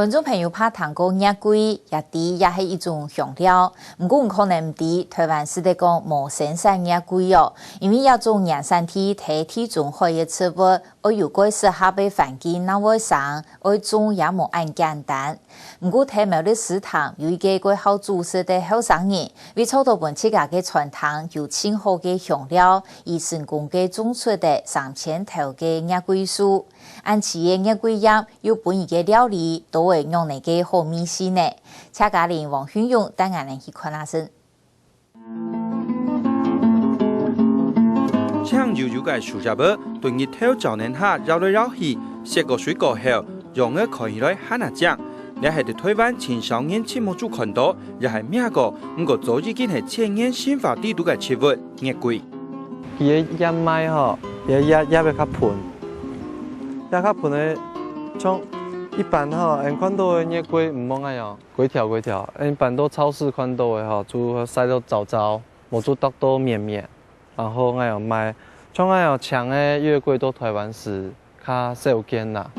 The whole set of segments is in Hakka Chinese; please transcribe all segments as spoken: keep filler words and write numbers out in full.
觀眾朋友怕聽過月桂，也知這係一種香料，毋過你可能毋知，臺灣實在講無生產月桂哦，因為這種原產地在地中海个植物，愛有蓋適合个環境正會生，愛種也無恁簡單。毋過在苗栗獅潭有一個蓋好煮食个後生人，為做到分自家个餐廳有盡好个香料，已成功个種出了三千頭个月桂樹。恁齊个月桂葉又分佢个料理，都會仰仔个好味緒呢？謝嘉玲、黃訓勇帶𠊎等去看下先。青油油个樹葉仔，對日頭照等下搖來搖去，雪過水過後，樣仔看起來還較靚。這係在臺灣盡少人親目珠看到，也係摸過，毋過早已經係千年生活裡肚个植物——月桂。佢个葉脈吼，佢个葉，葉仔較賁，葉較賁个，像一般吼，𠊎等看到个月桂毋會恁樣，規條規條，一般到超市看到个吼，就曬到燥燥，無就剁到綿綿，然後恁樣賣。像恁樣青个月桂到臺灣係較少見啦。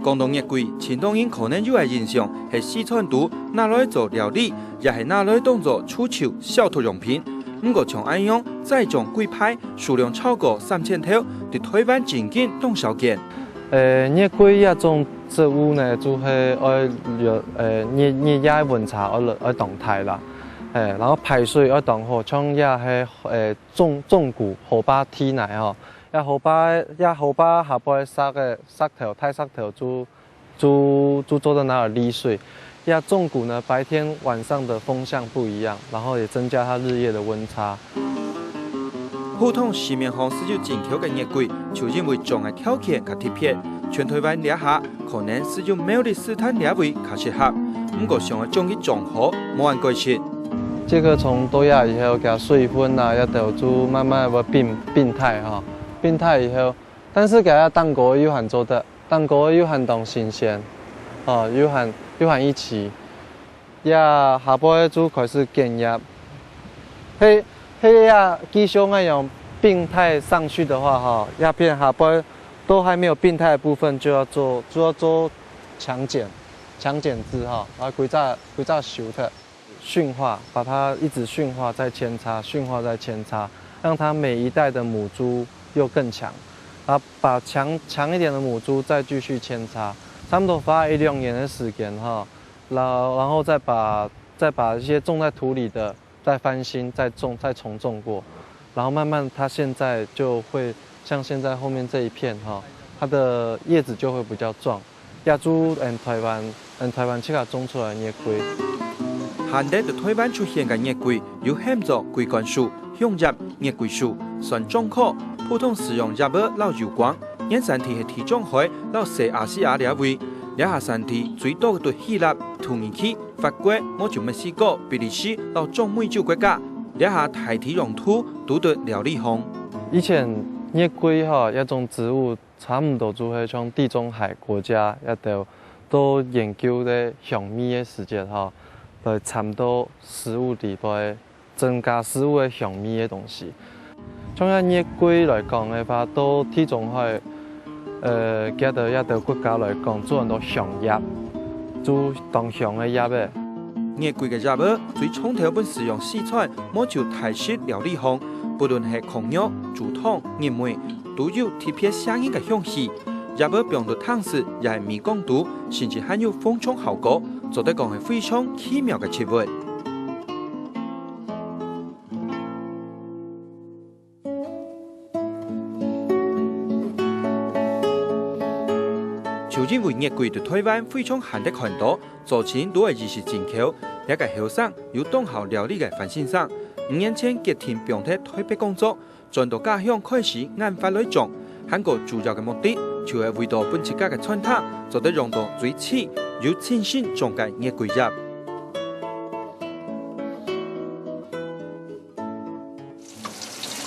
講到月桂，盡多人可能有个印象係四川肚拿來做料理，也係拿來當做除臭消毒用品。毋過像恁樣栽種幾排，數量超過三千頭，在臺灣正經當少見。呃，月桂這種植物呢，就係愛有，呃，日，日夜个溫差愛，愛當大啦。呃，然後排水愛當好，像這係，呃，縱，縱谷河壩地泥吼，這河壩，這河壩下背石个，石頭，大石頭就，就，就做得拿來瀝水。這縱谷呢，白天晚上的風向不一樣，然後也增加它日夜的溫差。普通市面項使用進口个月桂，就因為種个條件較特別，全臺灣這下可能使用苗栗獅潭這位較適合，毋過想愛將佢種好，無恁該食。這個從倒下以後，佢水分啊，這兜就慢慢會變，變態哈，變態以後，但是佢个蛋糕又還做得，蛋糕又還當新鮮，哦，又還，又還一起。 這下背就開始剪葉。係，係這繼續恁樣病態上去的話，哈，這片下背都還沒有病態的部分就要做，就要做強剪，強剪枝哈，然後規隻，規隻修特，馴化，把它一直馴化再扦插，馴化再扦插，讓它每一代的母株又更強，然後把強，強一點的母株再繼續扦插，差不多花一兩年的時間哈， 然後，然後再把，再把一些種在土裡的再翻新、再種、再重種過，然後慢慢它現在就會像現在後面這一片哈，它的葉子就會比較壯，這就，嗯，臺灣，嗯，臺灣自家種出來个月桂。罕得在臺灣出現个月桂，有喊做桂冠樹、 香葉、月桂樹、算樟科，普通使用葉仔摎油光，原產地係地中海摎西亞細亞這位。這下產地最多个在希臘、土耳其、法國，無就墨西哥、比利時摎中美洲國家。這下大體用途都在料理項。以前月桂吼，這種植物差毋多就係像地中海國家這兜在研究个香味个時節吼，來摻到食物裡背， 增加食物个香味个東西。像這月桂來講个話，到地中海，呃，其他這兜國家來講，做很多香葉，就當香个葉仔。月桂个葉仔最常透分使用四川、無就泰式料理項，不論係炕肉、豬湯、肉糜，都有特別寫人个香氣。葉仔放到湯匙也係微光度，甚至還有防蟲效果，做得講係非常奇妙个植物。 就因為月桂在臺灣非常罕得看到，早前都愛一時進口。這個後生又當好料理个范先生，五年前決定放忒臺北工作，轉到家鄉開始研發來種。還過主要个目的，就係為到分自家个餐廳做得用到最齊、又清新種个月桂葉。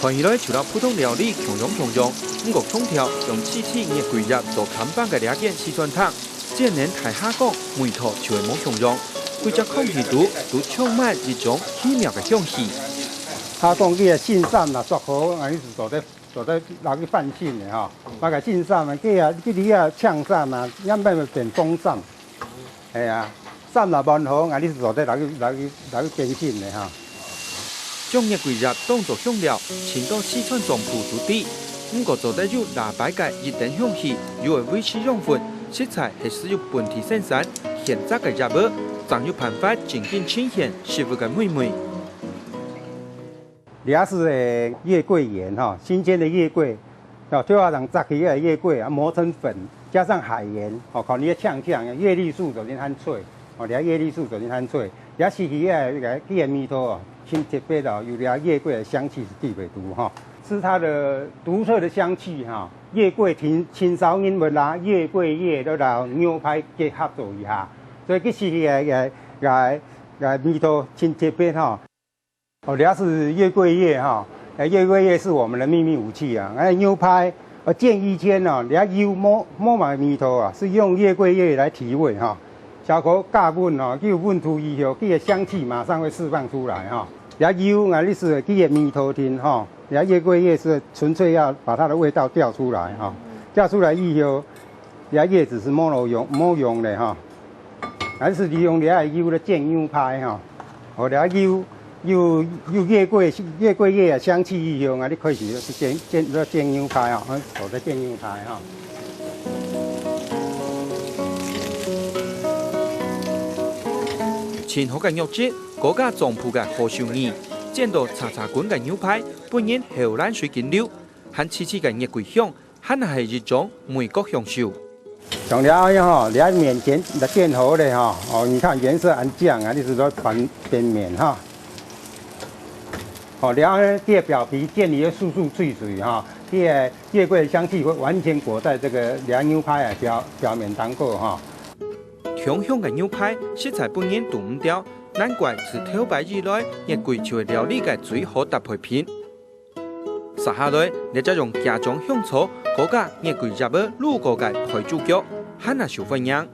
看起來就摎普通料理共樣共樣，毋過強調用七七月桂葉做看板个這間西餐廳，只能大下講味道就會無共樣，規隻空氣肚都充滿一種奇妙个香氣。下講佢个新衫啦，著好，啊，意思做得，做得拿去翻新个吼。那個新衫啊，佢啊，佢這啊，青衫啊，也毋會變風衫。係啊，三十萬好，𠊎這係做得來去來去來去變現个哈。將月桂葉當做香料，盡多四川總舖都知。毋過做得有拉粄个一等香氣，又會維持養分，實在係使用本地生產、現摘个葉仔，正有辦法正經呈現食物个美味。這係月桂圓哈，新鮮的月桂，哦，最好能摘起來的月桂啊，磨成粉，加上海鹽，哦，可能要嗆嗆，葉綠素做得較脆，哦，這葉綠素做得較脆，這食起來个个味道哦，真特別哦，有這月桂的香氣係特別獨哈，是它的獨特的香氣哈。月桂青青燒人物啦，月桂葉都摎牛排結合做一下，所以佢食起來个个个味道真特別哈。 哦，這係月桂葉哈，呃，月桂葉是我們的秘密武器啊。哎，牛排，呃，煎以前哦，這油無無麼味道啊，是用月桂葉來提味哈。小火加溫哦，佢有溫度以後，佢的香氣馬上會釋放出來哈。這油啊，你係佢的味道定哈，這月桂葉是純粹要把它的味道調出來哈。調出來以後， 這葉子係無路用，無用个哈，還係利用這个油來煎牛排哈。哦，這油有有月桂月桂葉个香氣以後，啊，你開始去煎煎煎牛排啊，嗯，做得煎牛排哈。清好个肉質，高價總舖个好手藝，煎到茶茶滾个牛排，分人口涎水緊流，還脆脆个月桂香， 還係一種味覺享受。像這樣吼，這面煎煎好了吼，哦，你看顏色恁靚啊，你係說翻翻面哈。哦，這樣呢，這表皮煎到酥酥脆脆哈，這月桂香氣會完全裹在這個這牛排的表表面當中哈。香香个牛排實在分人擋毋掉，難怪自頭擺以來，月桂就係料理个最好搭配品。 續下來，這隻用家常香草，過加月桂葉仔滷過个配豬腳，還係受歡迎。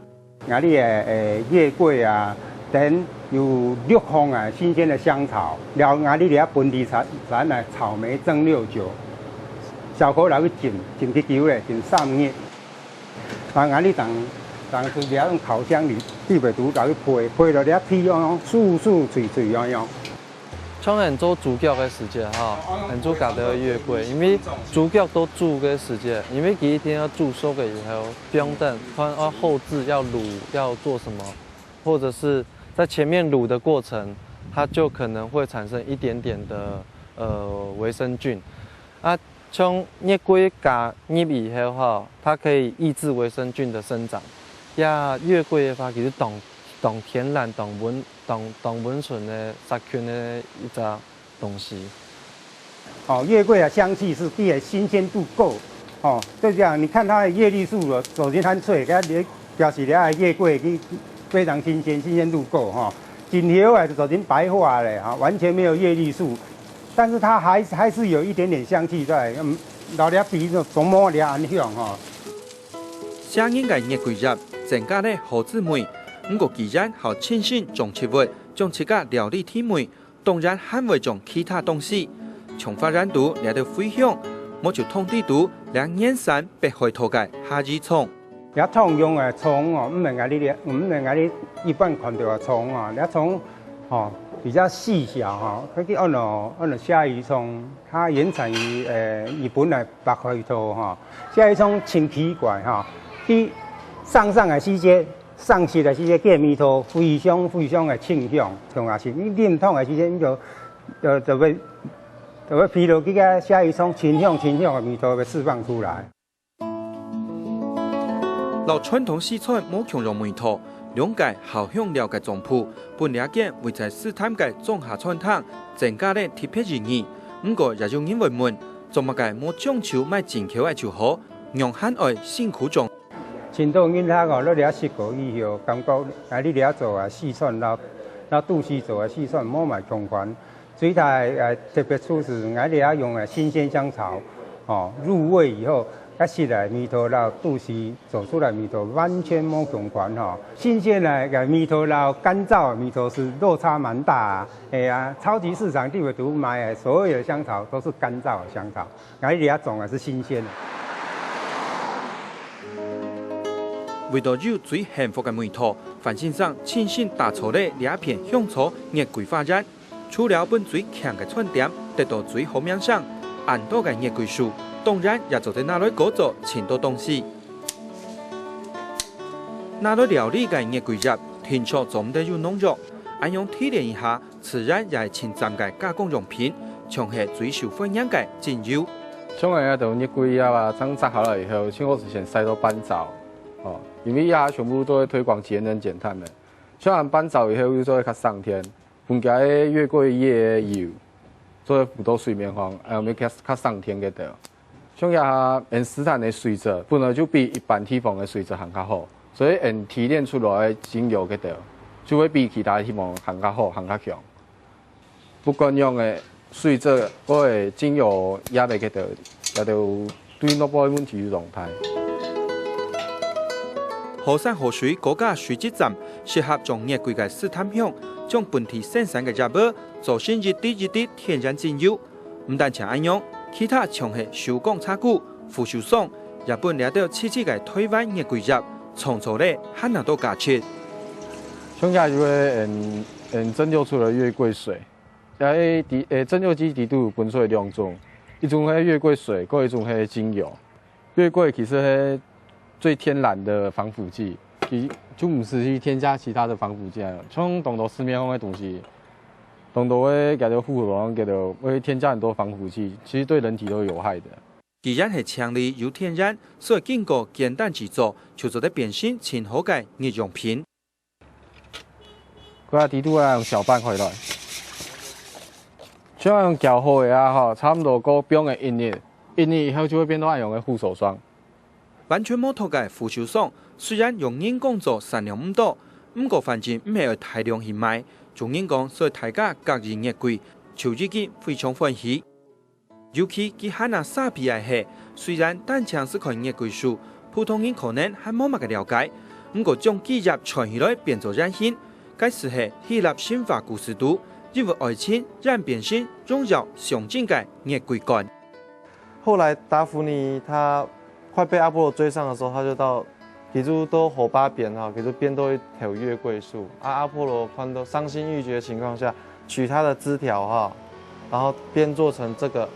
𠊎這个呃月桂啊，等有六項啊新鮮的香草，了𠊎這个本地產產的草莓蒸餾酒，小火來去浸，浸幾久咧，浸三日。啊𠊎這當當時了用烤箱裡底背肚來去焙，焙到這皮樣樣酥酥脆脆樣樣。 像𠊎做豬腳个時節哈，𠊎就加兜月桂，因為豬腳都煮个時節，因為佢一定要煮熟了以後，不用等，看要後製要滷要做什麼，或者是在前面滷的過程，它就可能會產生一點點的呃微生菌。啊，像月桂加入以後哈，它可以抑制微生菌的生長。呀，月桂的話，其實當當天然、當溫 當當溫順个殺菌个一隻東西。哦，月桂的香氣係佢个新鮮度夠。哦，就這樣，你看它的葉綠素了，首先很脆，它表示它的月桂已經非常新鮮，新鮮度夠哈。盡後啊，就已經白化了哈，完全沒有葉綠素，但是它還還是有一點點香氣在，嗯，摎這比就總無這恁香哈。 寫人个月桂葉，增加了好滋味。毋過既然好清新種植物，將自家料理提味，當然還會種其他東西。像發展到這兜茴香，無就通知到這原產北海道个蝦夷蔥。這蔥用个蔥哦，毋係𠊎這，毋係𠊎這一般看到个蔥哦，這蔥哦比較細小哈，佢叫安到安到蝦夷蔥，它原產於呃日本个北海道哈。 這一種真奇怪哈，佢生生个時節，生熟个時節，佢个味道非常非常个清香，像也係你啉湯个時節，你就就就會就會鼻到佢个這一種清香清香个味道會釋放出來。摎傳統四川無共樣味道，兩個好香料个總舖，分這間位在獅潭个莊下餐廳，增加了特別意義。毋過也有人會問， 做麼个無將就賣進口个就好，仰還愛辛苦種？盡多人客哦，落來食過以後，感覺𠊎這做个四川摎摎都市做个四川無麼共款。最大个特別處係𠊎這用个新鮮香草，哦，入味以後，該食个味道摎都市 做出來味道完全無共款吼。新鮮个味道摎乾燥个味道係落差蠻大啊。係啊，超級市場裡肚賣个所有个香草都係乾燥个香草，𠊎這種个係新鮮个。為著有最幸福个味道，范先生親身打造了這片香草月桂花園，除了分最靚个餐點得到最好名聲，恁多个月桂樹，當然也做得拿來改造盡多東西。拿來料理个月桂葉，定著做毋得有農藥，恁樣提煉一下，自然也係盡讚个加工用品，像係最受歡迎个精油。像𠊎兜月桂葉啊，正摘下來以後，盡好就先曬到半燥，哦，因為這下全部都會推廣節能減碳个。 雖然半燥以後又做會較省電，分該个月桂葉个油做會浮到水面上，呃，會較較省電个兜。像這下𫣆斯坦个水質本來就比一般地方个水質還較好，所以𫣆提煉出來个精油个兜就會比其他地方還較好，還較香。 不管樣个水質，或者精油壓力个兜，也都對腦部个問題有用大。好山好水高價水質站，適合將月桂个斯坦香，將本地生產个葉仔做成一滴一滴天然精油。毋單淨恁樣，其他像係手工茶菇、扶手霜，也分這兜細細个台灣月桂葉創造了還較多價值。像這就係嗯嗯蒸餾出來个月桂水。 該底，誒，蒸餾機底肚分出來兩種，一種係月桂水，過一種係精油。月桂其實係最天然个防腐劑，佢就毋使去添加其他个防腐劑啊。像當多市面上个東西，當多个該兜護手霜，該兜會添加很多防腐劑，其實對人體都有害的。既然係淨俐又天然，所以經過簡單製作，就做得變成盡好个日用品。 該下底肚啊用攪拌開來。像用攪好个啊吼，差毋多過放个一日，一日以後就會變到恁樣个護手霜。完全無毒个扶手霜，雖然用人工做產量毋多，毋過反正毋係愛大量去賣，就人講，所以大家隔日月桂，就已經非常歡喜。 尤其佢還較沙鼻个係，雖然單淨係看月桂樹，普通人可能還無麼个了解，毋過將枝葉採起來變做圓形，該就係希臘神話故事肚，因為愛情演變成榮耀象徵个月桂冠。後來達芙妮她快被阿波羅追上的時候，她就到 佢就到河壩邊吼，佢就變到一頭月桂樹。啊，阿波羅看到傷心欲絕的情況下，取它的枝條哈，然後編做成這個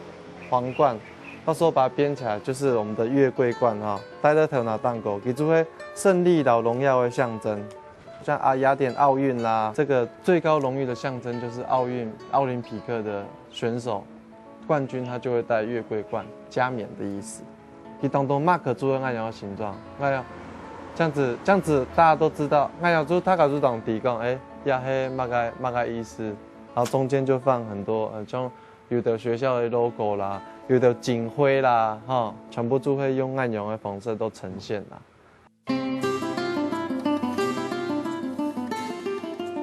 皇冠，到時候把它編起來，就是我們的月桂冠哈，戴在頭那頂高，佢就會勝利摎榮耀的象徵。像啊，雅典奧運啦，這個最高榮譽的象徵就是奧運，奧林匹克的選手，冠軍他就會戴月桂冠，加冕的意思。 佢當多馬克杯恁樣个形狀，恁樣，這樣子，這樣子大家都知道，恁樣就大家就當知講，誒，這係麼个，麼个意思。然後中間就放很多，呃，像有的學校的logo啦，有的警徽啦，哈，全部就會用恁樣个方式都呈現啦。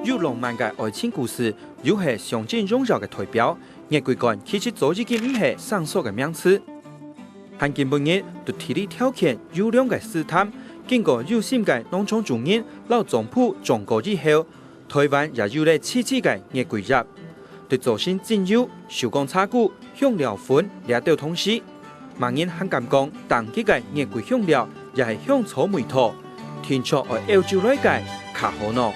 有浪漫个愛情故事，又係象徵榮耀个代表。月桂冠其實早已經毋係生疏个名詞，還今晡日在地理條件優良个斯坦，經過有心个農場主人摎總舖種過以後，台灣也有了自家个月桂葉。 對做成精油、手工茶具、香料粉這兜東西。麼人還敢講，當季个月桂香料也係香草味道，定著愛歐洲來个較好呢。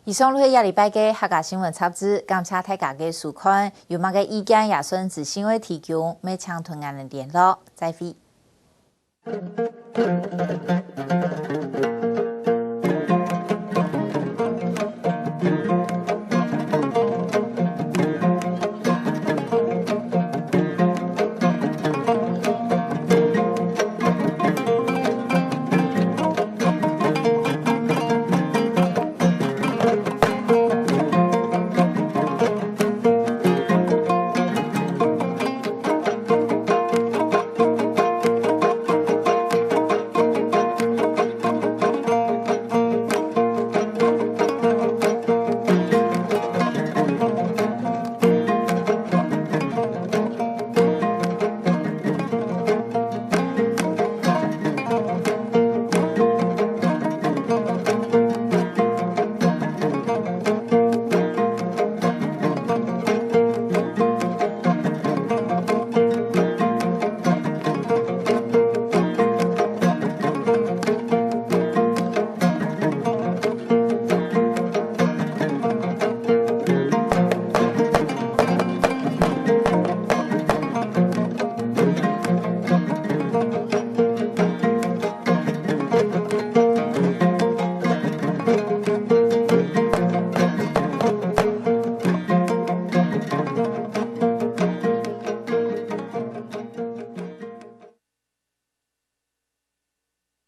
以上就係這禮拜个客家新聞雜誌，感謝大家个收看。有麼个意見也順資訊會提供，乜請同𠊎等聯絡。再會。